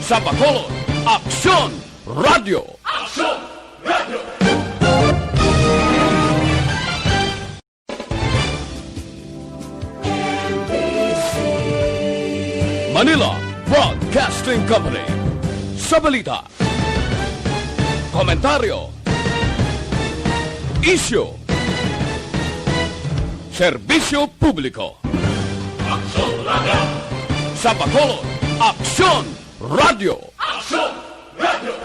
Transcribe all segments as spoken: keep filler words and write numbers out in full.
Sa Bacolod, Aksyon Radyo. Aksyon Radyo. Manila Broadcasting Company. Sa balita, komentaryo, isyu, serbisyo publiko. Aksyon Radyo. Sa Bacolod, Aksyon Radyo. Aksyon Radyo.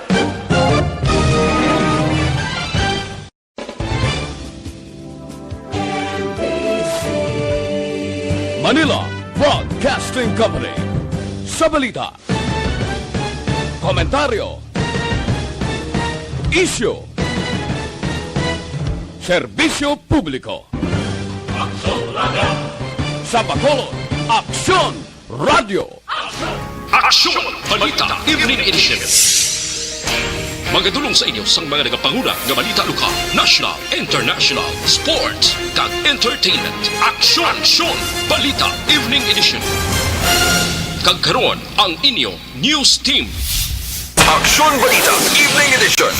Manila Broadcasting Company. Sa balita, komentaryo, isyu, serbisyo publiko. Aksyon Radyo. Sa Bacolod, Aksyon Radyo. Aksyon Balita Evening Edition. Magadulong sa inyo sang mga nagapanguna nga balita lokal, national, international, sports, kag entertainment. Aksyon, Aksyon Balita Evening Edition. Kag karon, ang inyo news team. Aksyon Balita Evening Edition.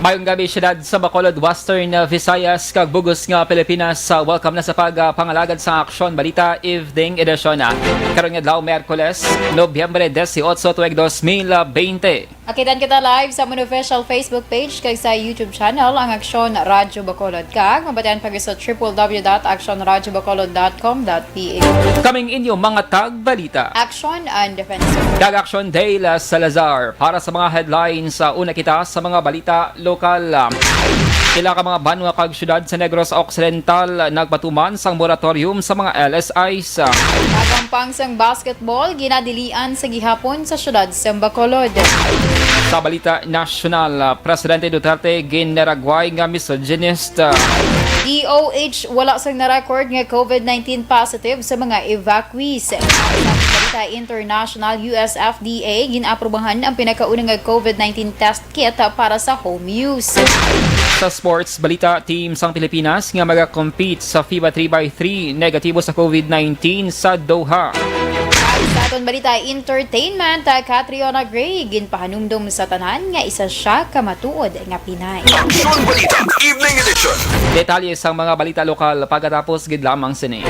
Mayong gabi, siyudad sa Bacolod, Western, uh, Visayas, kag bug-os nga Pilipinas. Uh, welcome na sa pag, uh, pangalagad sa Aksyon Balita Evening Edition, ah. Karon nga adlaw, Miyerkules, Nobyembre dieciocho, tuig dos mil bente. Akitan kita live sa amon official Facebook page kag sa YouTube channel, ang Aksyon Radyo Bacolod. Kag mabatian pa sa triple W dot aksyon radyo bacolod dot com dot P H. Kaming inyo mga tagbalita. Action and Defense. Kag Action Dale Salazar. Para sa mga headlines, sa una kita sa mga balita lokal. Pila ka mga banwa kag syudad sa Negros Occidental nagpatuman sang moratorium sa mga L S Is. Nagampang sang basketball, ginadilian sa gihapon sa syudad sa Bacolod. Sa balita nasyonal, Presidente Duterte ginaragway nga misogynist. D O H, wala sang na-record nga COVID nineteen positive sa mga evacuees. Sa balita international, U S F D A, gin-aprubahan ang pinakauna nga COVID nineteen test kit para sa home use. Sa sports balita, team sang Pilipinas nga maga-compete sa FIBA three by three negatibo sa COVID nineteen sa Doha. Kag sa aton balita entertainment, ah, Catriona Gray ginpahanumdom sa tanan nga isa siya ka matuod nga Pinay. Aksyon Balita, Evening Edition. Detalye sang mga balita lokal pagkatapos gid lamang sini.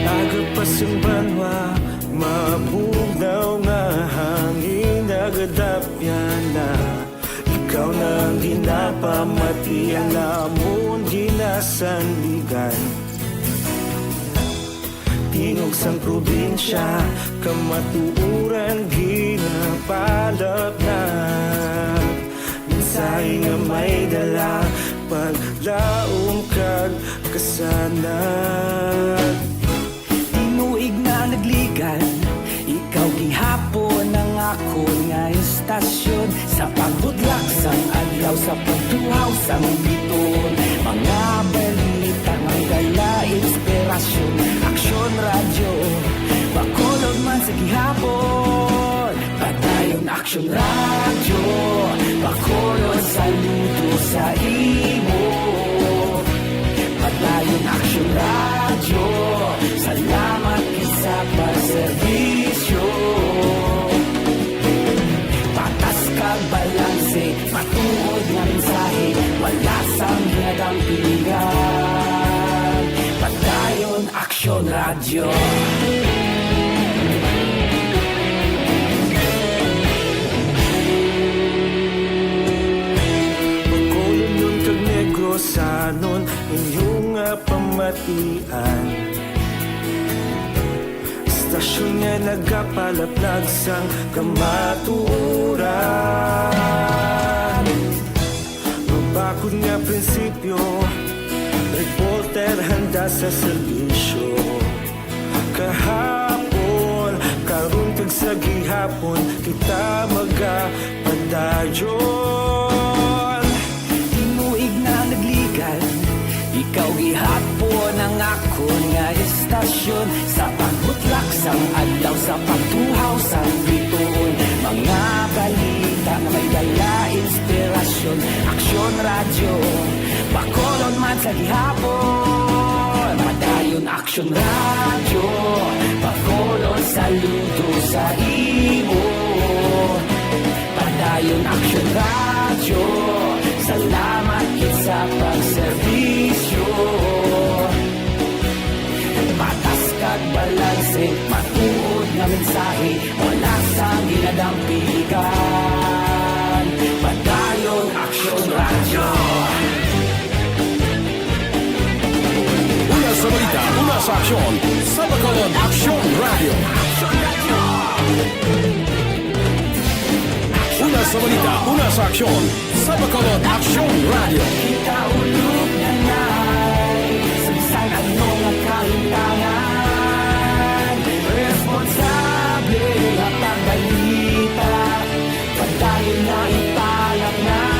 Aga pa sang banwa, mabugnaw nga hangin, nagadapyan na. Ikaw na ang ginapamati, ang amon ginasandigan. Tingog sang probinsya, kamatuoran ginapalatnat. Mensahe nga may dala, paglaom kag kasanag. Tinuig na nagligan, ikaw gihapon ang akon nga istasyon. Sa pagbudlak sang adlaw, sa pagtuhaw sang biton, mga balita nga dala inspirasyon. Aksyon Radyo, Bacolod man sa gihapon. Padayon Aksyon Radyo, Bacolod, saludo sa imo. Padayon Aksyon Radyo, salamat gid sa pagserbisyo. Patas kag balanse, matuod nga mensahe, wala sang ginadampingan. Padayon Aksyon Radyo. Bacolodnon kag Negrosanon, inyo nga pamatian. Istasyon nga nagapalaplag sang kamatuoran. Mabakod nga prinsipyo, reporter handa sa serbisyo. Kahapon, karon kag sa gihapon, kita magapadayon. Tinuig na nagligan, ikaw gihapon ang akon nga Tasyon sa pagbutlak sang adlaw, sa pagtuhaw sang bituon, mga balita nga may dala inspirasyon. Aksyon Radyo, Bacolod man sa gihapon. Padayon Aksyon Radyo, Bacolod, saludo sa imo. Padayon Aksyon Radyo, salamat gid sa pagserbisyo. Patas kag balanse, matuod nga mensahe, wala sang ginadampigan. Padayon Aksyon Radyo. Una sa balita, una sa aksyon, sa Bacolod Aksyon Radyo. Una sa balita, una sa aksyon, sa Bacolod Aksyon Radyo. Kita ulog na nai, sa bisan ano nga kahintangan, responsable nga pagbalita, padayon na ipalatnan.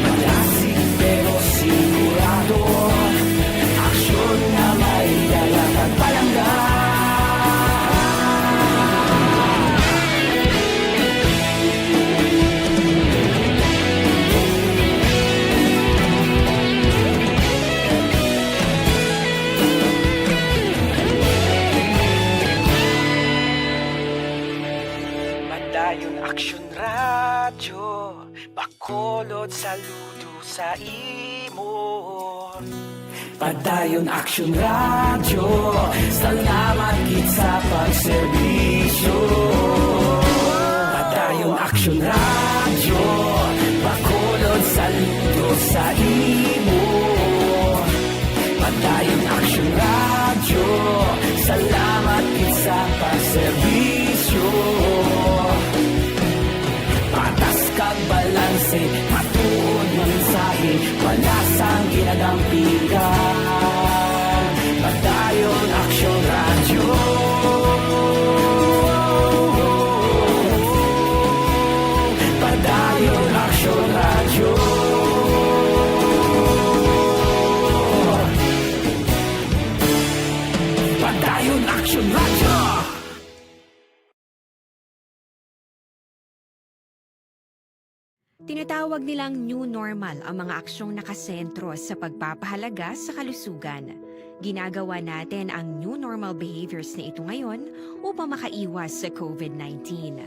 Madasig pero sigurado, aksyon nga may dala kag palangga. Padayon Aksyon Radyo, Bacolod, saludo sa imo. Padayon Aksyon Radyo, salamat gid sa pagserbisyo. Padayon Aksyon Radyo, Bacolod, saludo sa imo. Padayon Aksyon Radyo, salamat gid sa pagserbisyo. Patas kag balanse, matuod nga mensahe, wala sang ginadampigan. Padayon Aksyon Radyo. Padayon Aksyon Radyo. Padayon Aksyon Radyo. Tinatawag nilang new normal ang mga aksyong nakasentro sa pagpapahalaga sa kalusugan. Ginagawa natin ang new normal behaviors na ito ngayon upang makaiwas sa covid nineteen.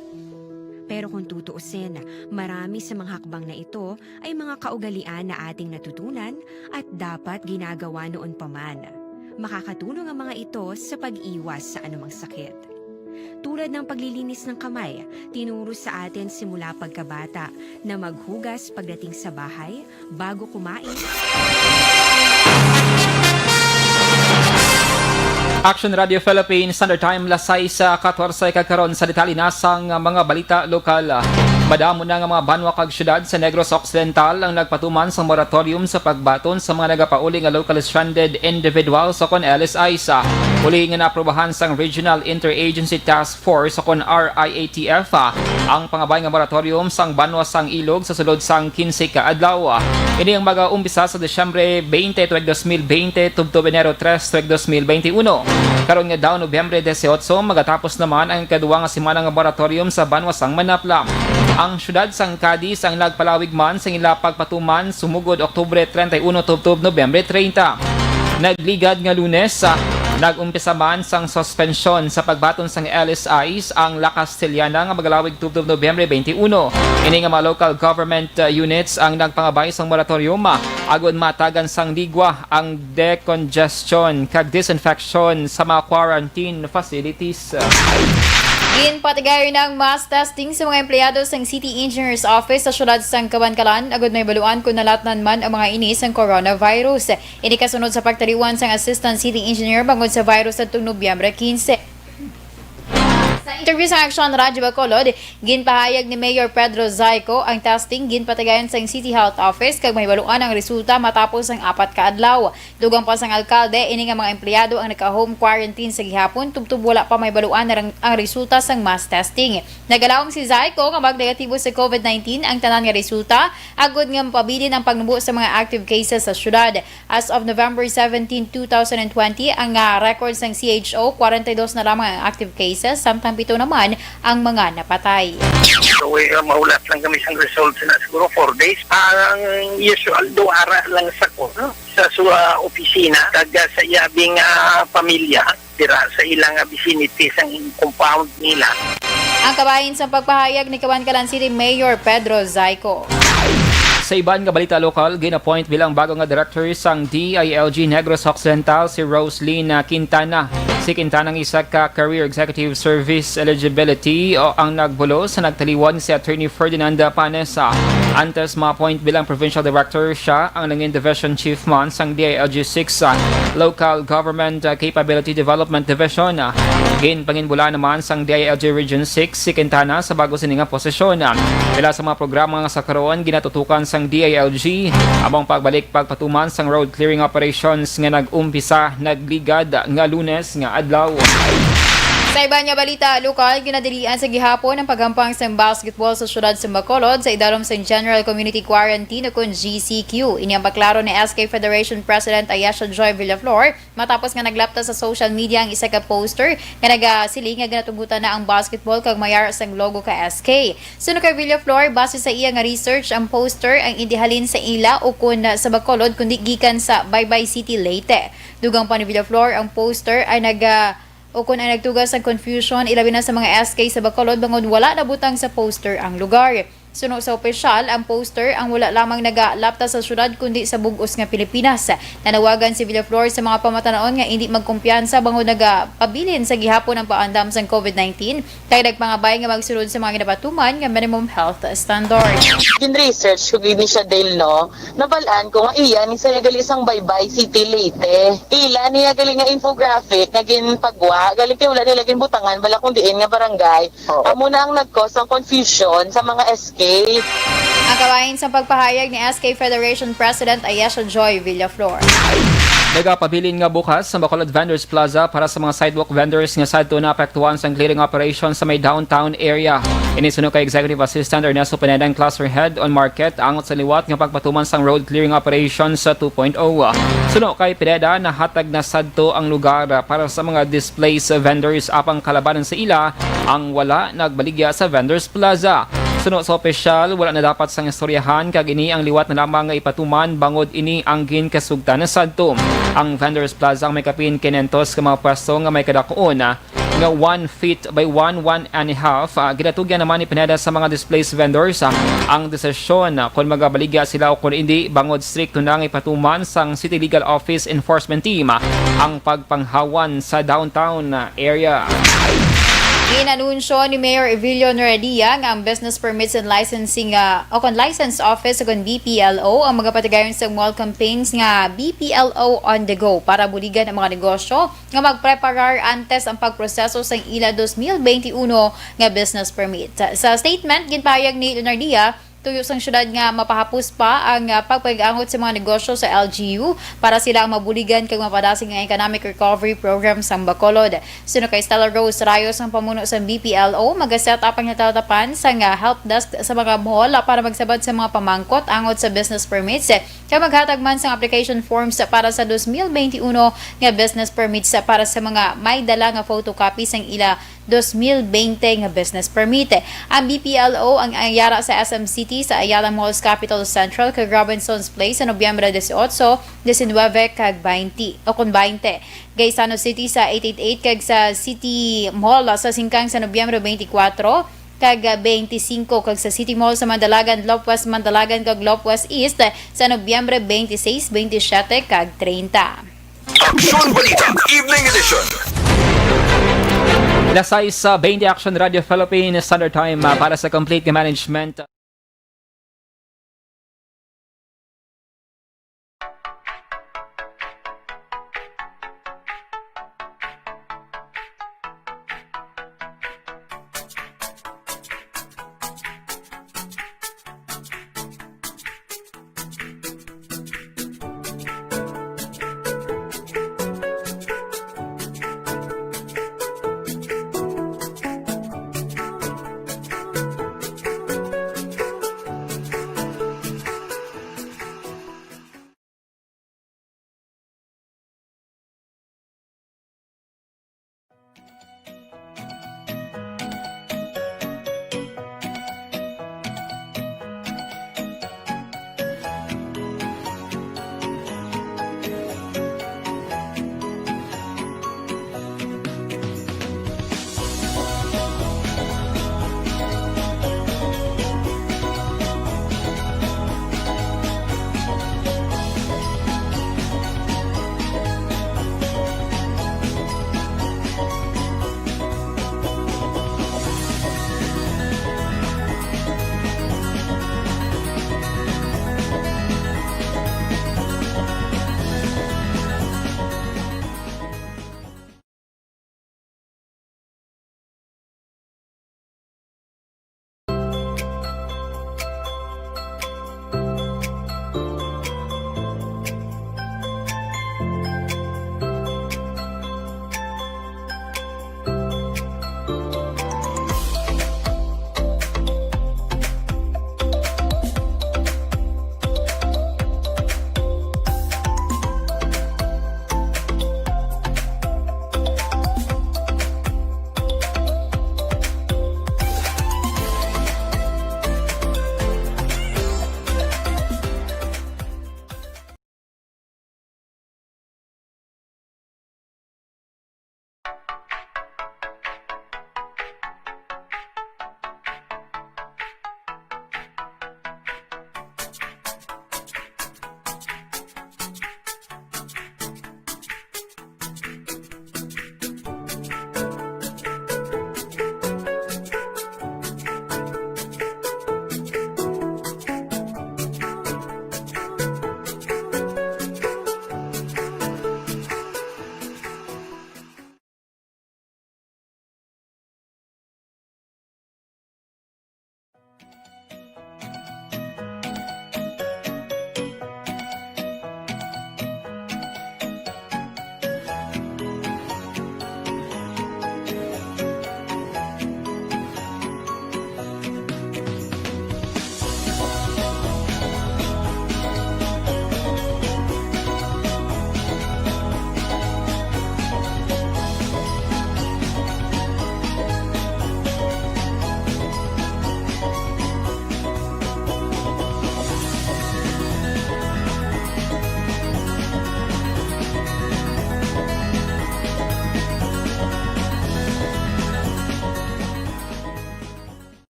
Pero kung tutuusin, marami sa mga hakbang na ito ay mga kaugalian na ating natutunan at dapat ginagawa noon pa man. Makakatulong ang mga ito sa pag-iwas sa anumang sakit. Tulad ng paglilinis ng kamay, tinuro sa atin simula pagkabata na maghugas pagdating sa bahay, bago kumain. Action Radio Philippines, Standard Time, las sais katorse, kag karon sa detalye na sang mga balita lokal. Madamo na nga mga banwa kag syudad sa Negros Occidental ang nagpatuman sang moratorium sa pagbaton sa mga nagapauli nga locally stranded individuals o kon L S Is. Uli nga naaprubahan sang Regional Interagency Task Force o kon R I A T F ang pangabay nga moratorium sang banwa sang Ilog sa sulod sang kinse ka adlaw. Ini ang magaumpisa sa Disyembre twenty tuig dos mil twenty tubtob Enero tres tuig dos mil twenty uno. Karon nga daw, Nobyembre dieciocho, magatapos naman ang ikaduha nga semana nga moratorium sa banwa sang Manapla. Ang siyudad sang Cadiz ang nagpalawig man sang ila pagpatuman sumugod Oktubre treinta y uno tubtob Nobyembre treinta. Nagligad nga Lunes, ah, nag-umpisa man sang suspensyon sa pagbaton sang L S Is ang La Castellana nga magalawig tubtob Nobyembre twenty-uno. Ini nga mga local government, ah, units ang nagpangabay sang moratorium, ah, agod matagan sang ligwa ang decongestion kag disinfection sa mga quarantine facilities. Ginpatigayon ang mass testing sa mga empleyado sang City Engineer's Office sa siyudad sang Kabankalan, agud mahibaluan kon nalatnan man ang mga ini sang coronavirus. Ini kasunod sa pagtaliwan sang Assistant City Engineer bangod sa virus adtong Nobyembre quince. Sa interview sa Aksyon Radyo Bacolod, ginpahayag ni Mayor Pedro Zaico ang testing ginpatigayon sang City Health Office kag mahibaluan ang resulta matapos ang apat ka adlaw. Dugang pa sang alkalde, ini nga mga empleyado ang naka-home quarantine sa gihapon tubtob wala pa mahibaluan ang, ang resulta sang mass testing. Nagalaom si Zaico nga magnegatibo sa COVID nineteen ang tanan nga resulta agod nga mapabilin ang pagnubo sa mga active cases sa syudad. As of November seventeen, two thousand and twenty, ang, ah, record sang C H O, kwarenta y dos na lamang ang active cases, samtang pito naman ang mga napatay. So, eh, mahulat lang kami sang results na siguro four days. Ang usual, duha ra lang sa ko, no? Sa, sa opisina, kag, ah, sa iyabing, ah, pamilya, dira sa ilang, ah, vicinity, sang compound nila. Ang kabahin sa pagpahayag ni Kabankalan City Mayor Pedro Zaico. Sa iban nga balita lokal, gin-appoint bilang bago nga director sang D I L G Negros Occidental si Roslyn, ah, Quintana. Si Quintana ang isa ka Career Executive Service Eligibility o ang nagbulos sa nagtaliwan si Attorney Ferdinand Panesa. Antes ma-appoint bilang Provincial Director siya, ang nangin Division Chief man sang D I L G six, ah, Local Government, ah, Capability Development Division. Ginpanginbula naman sang D I L G Region six si Quintana sa bago sini nga posisyon. Pila sa mga programa nga sa karon ginatutukan sang D I L G, among pagbalik pagpatuman sang road clearing operations nga nag-umpisa nagligad nga Lunes nga adlaw. Sa iban nga balita lokal, ginadilian sa gihapon ang paghampang sang basketball sa siyudad sa Bacolod sa idalom sang General Community Quarantine o kon G C Q. Ini ang paklaro ni S K Federation President Ayesha Joy Villaflor matapos nga naglapta sa social media ang isa ka poster nga nagasiling nga ginatugutan na ang basketball kag mayara sang logo ka S K. Suno kay Villaflor, base sa iya nga research, ang poster ang indi halin sa ila o kon sa Bacolod, kundi gikan sa Baybay City, Leyte. Dugang pa ni Villaflor, ang poster ay naga-, o kon ang nagtuga sang confusion, ilabi na sa mga S K sa Bacolod, bangod wala nabutang sa poster ang lugar. Suno sa opisyal, ang poster ang wala lamang nagalapta sa syudad, kundi sa bug-os nga Pilipinas. Nanawagan si Villaflor sa mga pamatan-on nga indi magkumpiyansa, bangod nagapabilin sa gihapon ang paandam sang COVID nineteen, kay nagpangabay nga magsunod sa mga ginapatuman nga minimum health standard. Gin-research ko gid ni siya, Dale, no? Nabal-an ko nga iya ni siya gali sang Baybay City, Leyte. Ila niya gali nga infographic nga ginpagwa, gali kay wala nila ginbutangan bala kung diin nga barangay. Oo. Amo na ang nag-cause ng confusion sa mga S K. Ang kabahin sa pagpahayag ni S K Federation President Ayesha Joy Villaflor. Nagapabilin nga bukas sa Bacolod Vendors Plaza para sa mga sidewalk vendors nga sadto naapektuhan sang clearing operation sa may downtown area. Ini suno kay Executive Assistant Ernesto Pineda, ang Cluster Head on Market, angot sa liwat nga pagpatuman sang road clearing operation sa two point oh. Suno kay Pineda, nahatag na sadto ang lugar para sa mga displaced vendors apang kalabanan sa ila ang wala nagbaligya sa Vendors Plaza. Suno sa opisyal, wala na dapat sang istoryahan kag ini ang liwat na lamang nga ipatuman bangod ini ang ginkasugtan na sadto. Ang Vendors Plaza ang may kapin kinentos ka mga pwesto nga may kadakuon nga one feet by one, one and a half. Ah, ginatugyan naman ni Pineda sa mga displaced vendors, ah, ang desisyon, ah, kung magabaligya sila o kung hindi, bangod strikto na nga ipatuman sang City Legal Office Enforcement Team, ah, ang pagpanghawan sa downtown, ah, area. Ginanunsyo ni Mayor Evilio Noradia nga ang Business Permits and Licensing, ah, o kon License Office o kon B P L O ang magapatigayon sa mall campaigns nga B P L O on the go para buligan ang mga negosyo nga magpreparar antes ang pagproseso sang ila dos mil bente uno nga business permit. Sa statement, ginpahayag ni Leonardia, tuyo sang syudad nga mapahapos pa ang, ah, pagpahigangot sa mga negosyo sa L G U para sila ang mabuligan kag mapadasig ang economic recovery program sang Bacolod. Suno kay Stella Rose Rayos, ang pamuno sang B P L O, mag-set up ang natalatapan sang, ah, help desk sa mga mall para magsabad sa mga pamangkot angot sa business permits. Kag maghatag man sang application forms para sa dos mil bente uno nga business permits para sa mga may dala nga photocopy sang ila dos mil bente nga business permit. Ang B P L O ang yara sa S M City, sa Ayala Malls Capitol Central, kag Robinson's Place sa Nobyembre dieciocho, diecinueve, kag bainte, o kon bainte. Gaisano City sa eight eight eight kag sa City Mall sa Singkang sa Nobyembre twenty-four kag twenty-five, kag sa City Mall sa Mandalagan, Lop West Mandalagan, kag Lop West East sa Nobyembre twenty-six, twenty-seven, kag treinta. Aksyon Balita, Evening Edition. Alas sais, ah, baynte, Aksyon Radio Philippines Standard Time, ah, para sa complete nga management.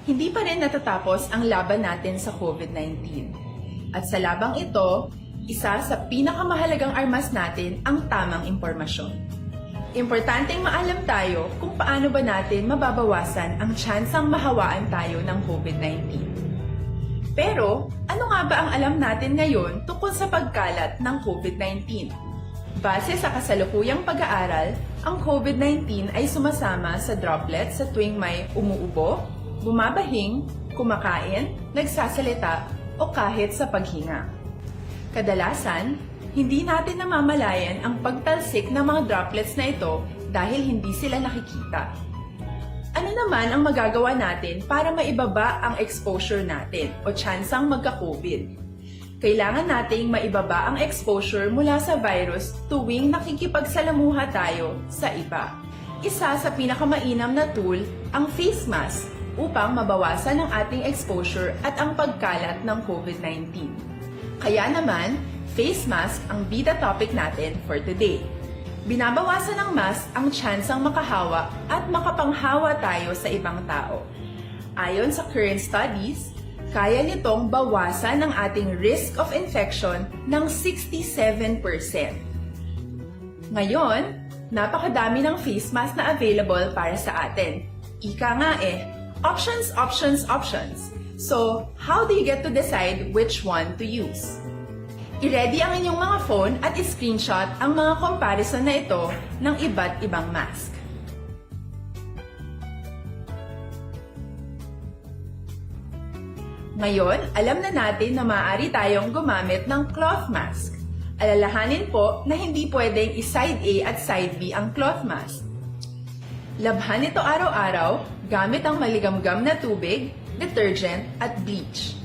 Hindi pa rin natatapos ang laban natin sa COVID nineteen. At sa labang ito, isa sa pinakamahalagang armas natin ang tamang impormasyon. Importanteng maalam tayo kung paano ba natin mababawasan ang tsansang mahawaan tayo ng COVID nineteen. Pero, ano nga ba ang alam natin ngayon tungkol sa pagkalat ng COVID nineteen? Base sa kasalukuyang pag-aaral, ang COVID nineteen ay sumasama sa droplets sa tuwing may umuubo, bumabahing, kumakain, nagsasalita, o kahit sa paghinga. Kadalasan, hindi natin namamalayan ang pagtalsik ng mga droplets na ito dahil hindi sila nakikita. Ano naman ang magagawa natin para maibaba ang exposure natin o tsansang magka-COVID? Kailangan nating maibaba ang exposure mula sa virus tuwing nakikipagsalamuha tayo sa iba. Isa sa pinakamainam na tool ang face mask upang mabawasan ang ating exposure at ang pagkalat ng COVID nineteen. Kaya naman, face mask ang bida topic natin for today. Binabawasan ng mask ang tsansang makahawa at makapanghawa tayo sa ibang tao. Ayon sa current studies, kaya nitong bawasan ang ating risk of infection ng sixty-seven percent. Ngayon, napakadami ng face mask na available para sa atin. Ika nga eh, options, options, options. So, how do you get to decide which one to use? I-ready ang inyong mga phone at i-screenshot ang mga comparison na ito ng iba't ibang mask. Ngayon, alam na natin na maaari tayong gumamit ng cloth mask. Alalahanin po na hindi pwedeng i-side A at side B ang cloth mask. Labhan ito araw-araw gamit ang maligamgam na tubig, detergent, at bleach.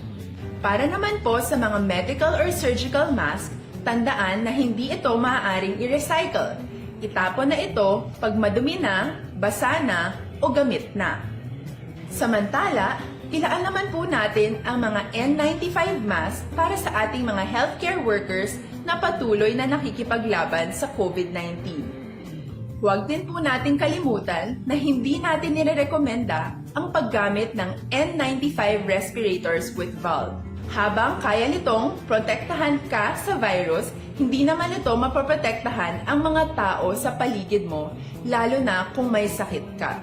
Para naman po sa mga medical or surgical mask, tandaan na hindi ito maaaring i-recycle. Itapon na ito pag madumi na, basa na, o gamit na. Samantala, ilaan naman po natin ang mga N ninety-five mask para sa ating mga healthcare workers na patuloy na nakikipaglaban sa COVID nineteen. Huwag din po nating kalimutan na hindi natin nirerekomenda ang paggamit ng N ninety-five respirators with valve. Habang kaya nitong protektahan ka sa virus, hindi naman ito mapoprotektahan ang mga tao sa paligid mo, lalo na kung may sakit ka.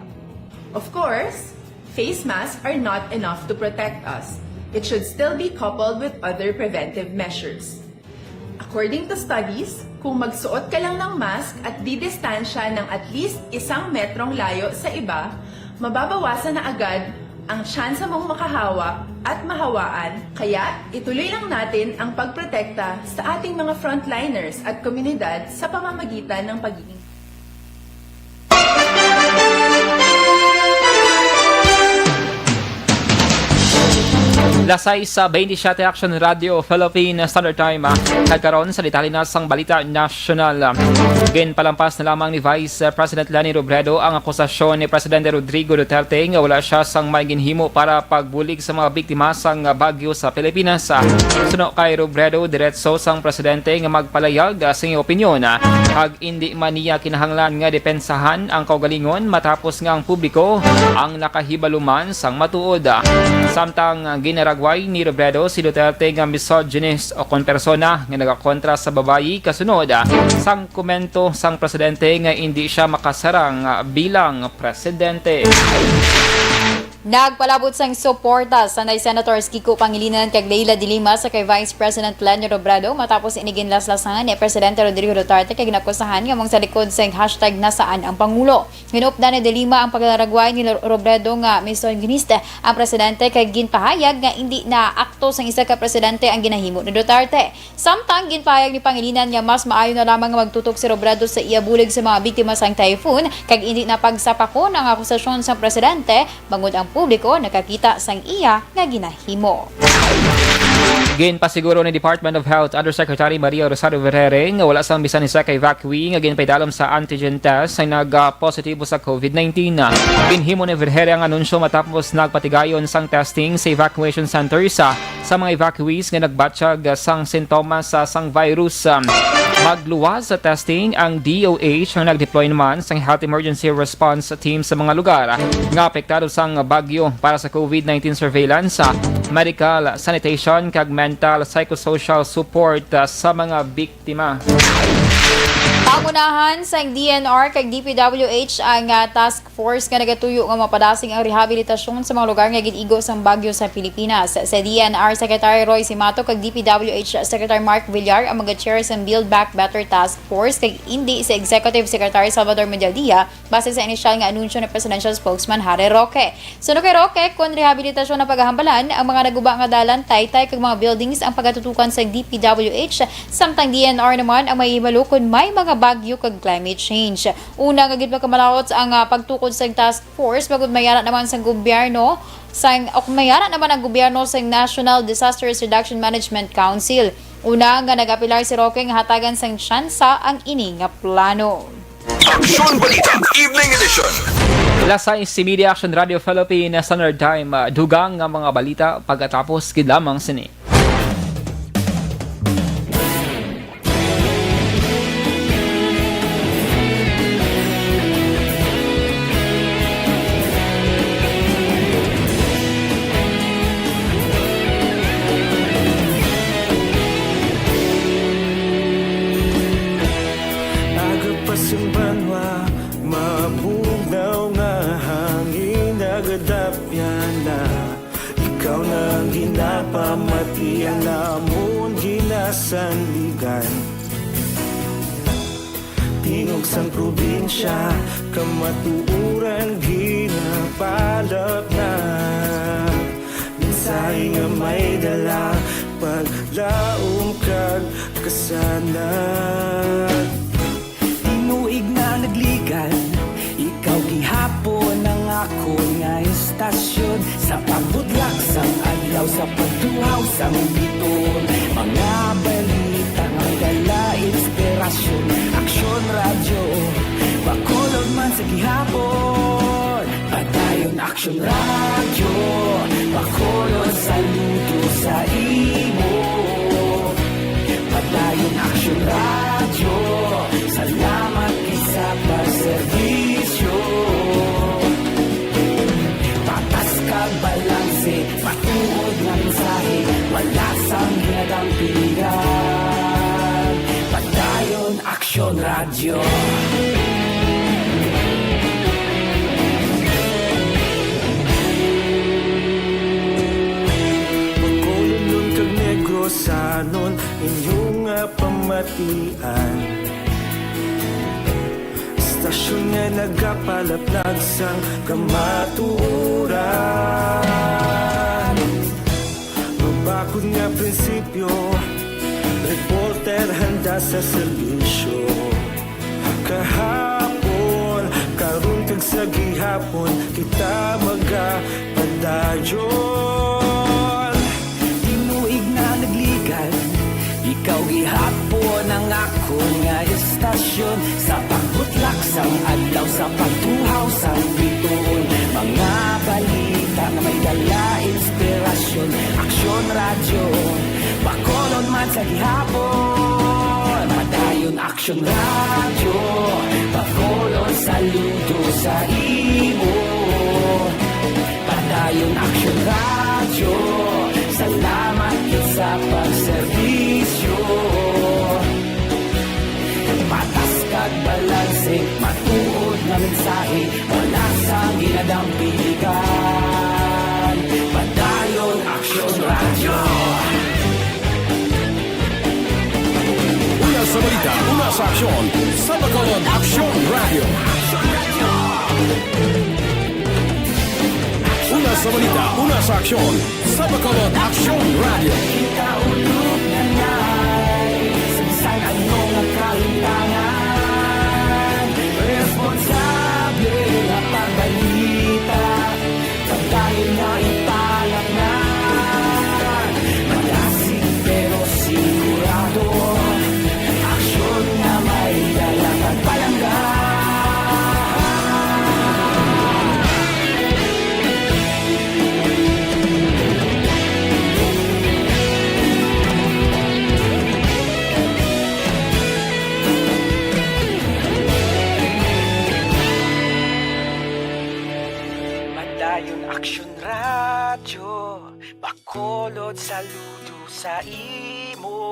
Of course, face masks are not enough to protect us. It should still be coupled with other preventive measures. According to studies, kung magsuot ka lang ng mask at didistansya ng at least isang metrong layo sa iba, mababawasan na agad ang tsansa mong makahawa at mahawaan. Kaya, ituloy lang natin ang pagprotekta sa ating mga frontliners at komunidad sa pamamagitan ng pagiging Las sais sa twenty-seven, Action Radio Philippine Standard Time. Kag karon sa detalye na sang balita nasyonal. Ginpalampas na lamang ni Vice President Leni Robredo ang akusasyon ni Presidente Rodrigo Duterte nga wala siya sang may ginhimo para pagbulig sa mga biktima sang bagyo sa Pilipinas. Suno kay Robredo, diretso sang presidente nga magpalayag sa iyang opinyon, kag indi man niya kinahanglan nga depensahan ang kaugalingon matapos nga ang publiko ang nakahibaluman sang matuod. Samtang ginaragway ni Robredo si Duterte nga misogynist o kon persona nga nagakontra sa babayi kasunod sang komento sang presidente nga indi siya makasarang bilang presidente. Nagpalabot sang suporta Sanay Senators Kiko Pangilinan kag Leila de Lima sa kay Vice President Leni Robredo matapos ini ginlaslasan ni Presidente Rodrigo Duterte kag nakusahan nga mong sa likod sang hashtag Nasaan ang Pangulo. Hinupdan ni de Lima ang paglaragway ni Robredo nga misogynist ang presidente kag ginpahayag nga indi na akto sang isa ka presidente ang ginahimo ni Duterte. Samtang ginpahayag ni Pangilinan nga mas maayo na lamang nga magtutok si Robredo sa iya bulig sa mga biktima sang typhoon kag indi na pagsapakon ang akusasyon sang presidente bangod ang publiko nakakita sang iya nga ginahimo. Ginpasiguro ni Department of Health Undersecretary Maria Rosario Vergere nga wala sang bisan isa ka evacuee nga ginpaidalom sa antigen test sa nag-positibo sa COVID nineteen. Ginhimo ni Vergere ang anunsyo matapos nagpatigayon sang testing sa evacuation centers sa sa mga evacuees nga nagbatyag sang sintomas sa, sang virus. Magluwas sa testing ang D O H, ang nag-deploy naman sang Health Emergency Response Team sa mga lugar nga apektado sang bagyo para sa COVID nineteen surveillance, medical, sanitation, kag mental psychosocial support, ah, sa mga biktima. Pangunahan sang D N R kag D P W H ang, ah, task force nga nagatuyo nga mapadasig ang rehabilitasyon sa mga lugar nga gin-igo sang bagyo sa Pilipinas. Sa D N R Secretary Roy Simato kag D P W H Secretary Mark Villar ang mag-chair sang Build Back Better Task Force, kag indi si Executive Secretary Salvador Medialdea, base sa inisyal nga anunsyo ni Presidential Spokesman Harry Roque. Suno kay Roque, kon rehabilitasyon ang pagahambalan, ang mga naguba nga dalan, taytay kag mga buildings ang pagatutukan sang D P W H, samtang D N R naman ang mahihibalo kon may mga bagyo kag climate change. Una nga gid, magkamalaut ang, ah, pagtukod sang task force, bangod may ara naman sang gobyerno sang, o may ara naman ang gobyerno sang National Disaster Risk Reduction Management Council. Una nga nag-apelar si Roque nga hatagan sang tsansa ang ini nga plano. Aksyon Balita, Evening Edition. Alas sais y media, Aksyon Radio Philippines Standard Time. Ah, dugang nga mga balita pagkatapos gid lamang sini. Aga pa sing banwa, mabugnaw nga hangin nagadapyan na. Ikaw na ang ginapamati, ang amon ginasandigan. Tingog sang probinsya, kamatuoran ginapalap na. Mensahe nga may dala, paglaom kag kasanag. Tinuig na nagligan, ikaw gihapon ang akon nga istasyon. Sa pagbutlak sang adlaw, sa pagtuhaw sang biton, mga balita nga dala inspirasyon. Aksyon Radyo, Bacolod man sa gihapon. Padayon Aksyon Radyo, Bacolod, saludo sa imo. Padayon Aksyon Radyo, salamat gid sa pagserbisyo. Patas kag balanse, matuod nga mensahe, wala sang ginadampigan. Padayon Aksyon Radyo. Bacolod kag Negrosanon, inyo nga pamatian. Istasyon nga nagapalaplag sang kamatuoran. Mabakod nga prinsipyo, reporter handa sa serbisyo. Kahapon, karon kag sa gihapon, kita magapadayon. Tinuig na nagligan, ikaw gihapon ang akon nga istasyon. Sa pagbutlak sang adlaw, sa pagtuhaw sang biton, mga balita nga may dala inspirasyon. Aksyon Radyo, Bacolod man sa gihapon. Padayon Aksyon Radyo, Bacolod, saludo sa imo. Padayon Aksyon Radyo, salamat gid sa pagserbisyo. Patas kag balanse, matuod nga mensahe, wala sang ginadampigan. Padayon Aksyon Radyo. Una sa balita, una sa aksyon, sa Bacolod Aksyon Radyo. Una sa balita, una sa aksyon, sa Bacolod Aksyon Radyo. Kita ulog na nai, sa bisan ano nga kalimtangan, responsable nga pagbalita. Padayon nga ipanaknan, madasig pero sigurado, aksyon nga may dala kag palangga. Padayon Aksyon Radyo, Bacolod, saludo sa imo.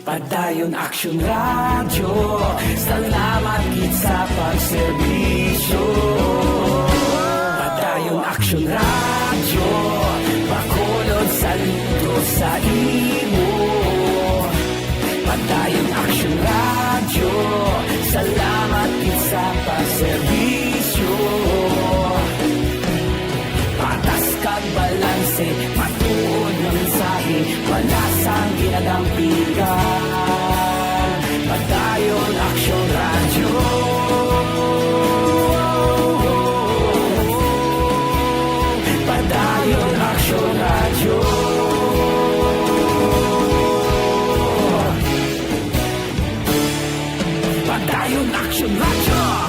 Padayon Aksyon Radyo, salamat gid sa pagserbisyo. Padayon Aksyon Radyo, Bacolod, saludo sa imo. Padayon Aksyon Radyo, salamat gid sa pagserbisyo. Patas kag balanse, matuod nga mensahe, wala sang ginadampigan. Padayon Aksyon Radyo. Padayon Aksyon Radyo. Padayon Aksyon Radyo.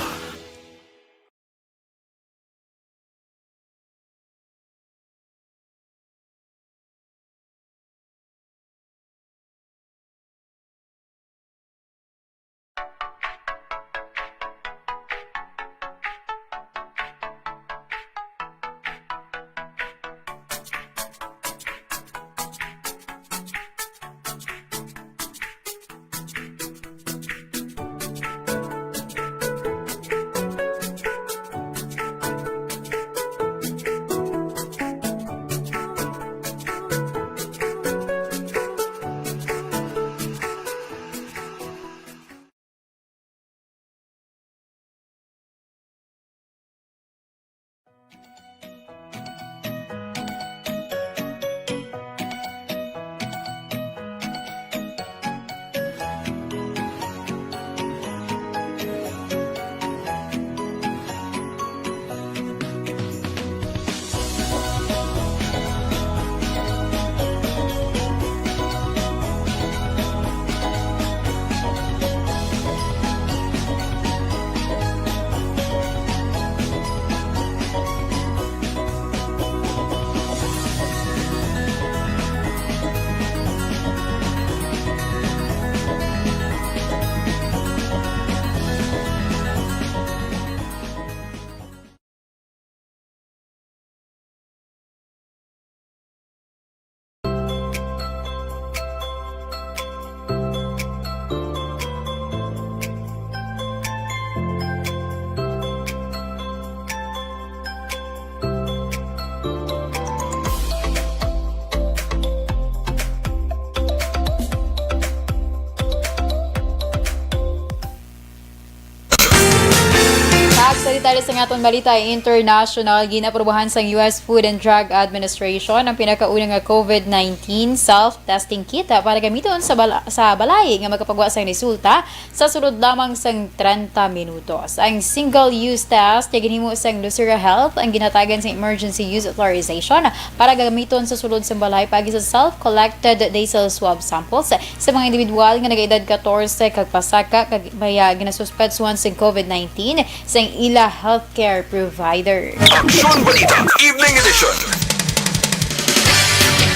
Pagsalita sa aton balita international, ginaprobahan sang U S Food and Drug Administration ang pinakauna nga COVID nineteen self-testing kit para gamiton sa bala-, sa balay nga magapagwa sang resulta sa sulod lamang sang trenta minutos. Ang single-use test nga ginhimo sang Lucira Health ang ginhatagan sa emergency use authorization para gamiton sa sulod sang balay paagi sa self-collected nasal swab samples sa mga individual nga nagaedad katorse kag pasaka kag may, ah, ginasuspetsuhan sang COVID nineteen sang ila healthcare provider. Aksyon Balita, Evening Edition.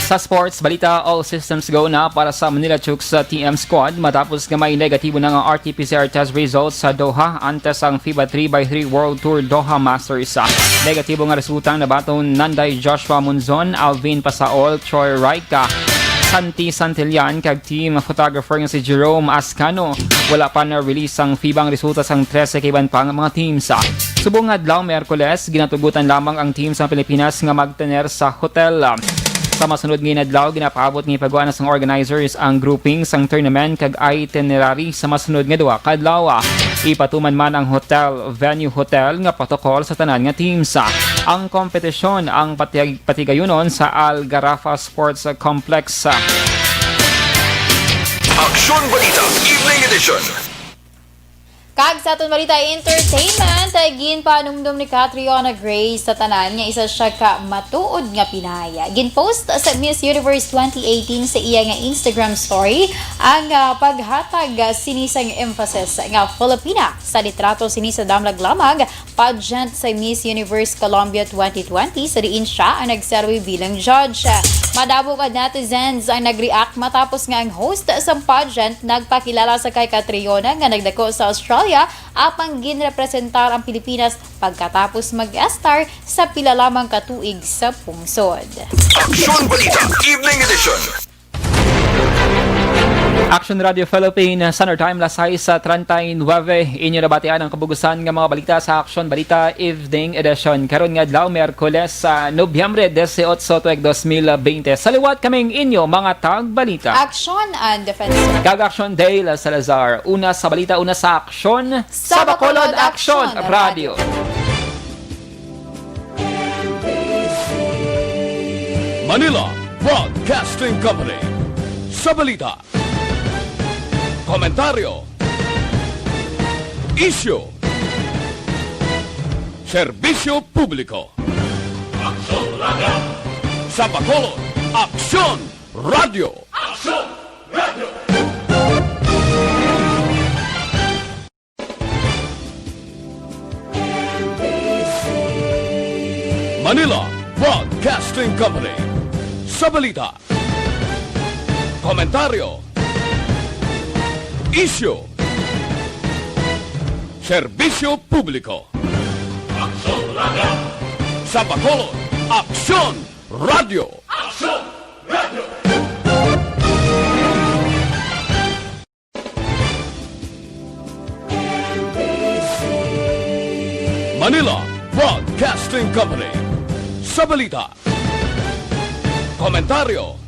Sa sports balita, all systems go na para sa Manila Chooks, uh, T M squad matapos nga may negatibo na nga R T P C R test results sa Doha antes ang FIBA three by three World Tour Doha Masters. Uh, negatibo nga resulta ang nabaton Nanday Joshua Monzon, Alvin Pasaol, Troy Raica, Santi Santillan, kag team photographer nga si Jerome Ascano. Wala pa na-release ang FIBA ang resulta sang trese ka iban pa nga mga teams. Subong nga adlaw, Miyerkules, ginatugutan lamang ang team sang Pilipinas nga magtener sa hotel. Sa masunod nga inadlaw, ginapaabot nga ipagawa na sang organizers ang grouping sang tournament kag itinerary sa masunod nga duha ka adlaw. Ipatuman man ang hotel, venue hotel nga protocol sa tanan nga teams. Ang kompetisyon ang patig-, patigayunon sa Al Garafa Sports Complex. Aksyon Balita, Evening Edition. Kag sa aton balita entertainment, ginpanumdom ni Catriona Gray sa tanan nga isa siya ka matuod nga Pinay. Ginpost sa Miss Universe twenty eighteen sa iya nga Instagram story ang, ah, paghatag, ah, sini sang emphasis nga Filipina sa litrato sini sa Damlag Lamag pageant sa Miss Universe Colombia twenty twenty, sa diin siya ang nagserbi bilang judge. Madamo ka netizens ang nag-react matapos nga ang host sa pageant nagpakilala sa kay Catriona nga nagdako sa Australia, apang ginrepresentar ang Pilipinas pagkatapos mag-guest star sa pila lamang ka tuig sa pungsod. Aksyon Balita, Evening Edition. Action Radio Philippine Standard Time, las sais treinta y nueve. Inyo nabatian ang kabugusan nga mga balita sa Action Balita Evening Edition. Karon nga adlaw, Miyerkules, sa Nobyembre dieciocho, tuig dos mil veinte. Sa liwat kaming inyo mga tagbalita. Action and Defense. Kag Action Dale Salazar. Una sa balita, una sa aksyon. Sa Bacolod, Action Radio. Manila Broadcasting Company. Sa balita, komentaryo, isyu, serbisyo publiko. Aksyon Radio. Sa Bacolod, Aksyon Radio. Aksyon Radio. Manila Broadcasting Company. Sa balita, komentaryo, isyu, serbisyo publiko. Aksyon Radio. Sa Bacolod, Aksyon Radio. Aksyon Radio. Manila Broadcasting Company. Sa balita, komentaryo,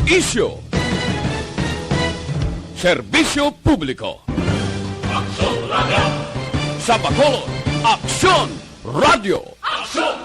isyu, serbisyo publiko. Aksyon Radio. Sa Bacolod, Aksyon Radio. Aksyon